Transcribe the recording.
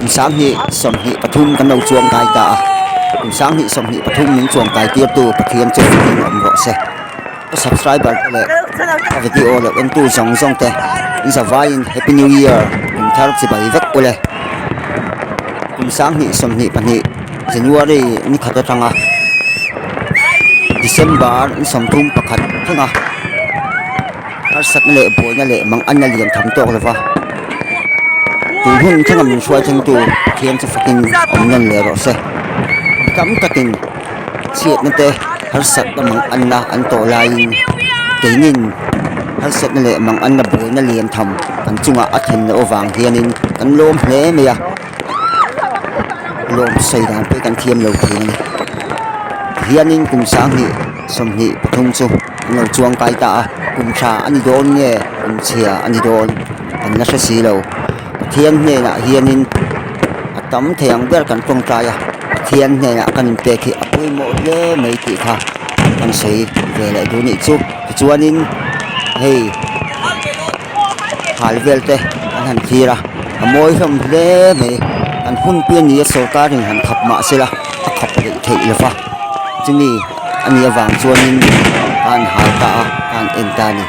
Kum 2023 kan lo chuang kai ta a, kum 2023 min chuang kai tirtu Pathian chu fakin awm rawh se. Ka subscriber te leh ka video lo entu zawng zawng te in zavaiin Happy New Year kum thar chibai vek ule. Kum 2022 January ni khat atanga December ni 31 thleng a. Harsatna leh buaina leh manganna lian tham tawk lova tui hun thlenga min hruai thlengtu Pathian chu fakin awm nawn leh rawh se. Mi tam takin chhiatna te harsatna manganna an tawh laiin keinin harsatna leh manganna buaina lian tham kan chungah a thlen loh avang hianin kan lawm hle mai a, lawm sawi dan pawh hi kan thiam lo thei a ni. Hianin kum 2023 chu. An lo chuang kai ta a, kum tha a ni dawn nge kum chhia a ni dawn kan la hre si lo. Pathian hnenah hianin a tam thei ang ber kan tawngtai a, Pathian hnenah kan inpek hi a pawimawh hle mai tih kha kan sawi ve leh duh nih chu. Tichuanin hei hal vel te an han thlir a, a mawi hlawm hle mai. Kan hun pi a ni a sawrkarin han khap mah se la a khap theih theih lo va, chumi. A nih avang chuanin ka han hal ta a, ka han en ta a ni.